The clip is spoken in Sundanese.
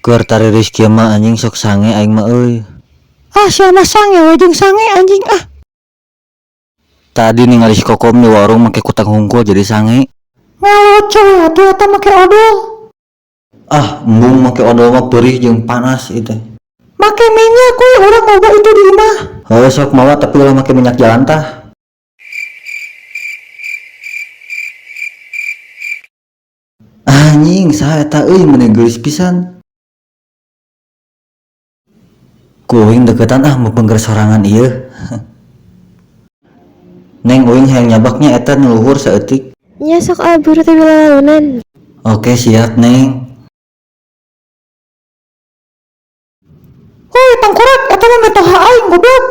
Keur tariris kieu mah anjing sok sange aing mah euy. Ah sia mah sange we jeung sange anjing ah. Tadi ningali si Kokom di warung make kutang hungkul jadi sange. Ngaloco we atuh eta make odol. Ah, embung make odol mah perih jeung panas ieu teh. Make minyak we urang loba itu di imah. Heuh sok mawa tapi ulah make minyak jalan tah. Anjing saha eta euy meni geulis pisan. Ku uing deukeutan ah mumpung keur sorangan ieu. Neng uing hayang nyabak nya eta nu luhur saeutik. Nya sok ah buru teh bilalalunan. Oke siap Neng. Hoi tangkurak eta mah mitoha aing goblok.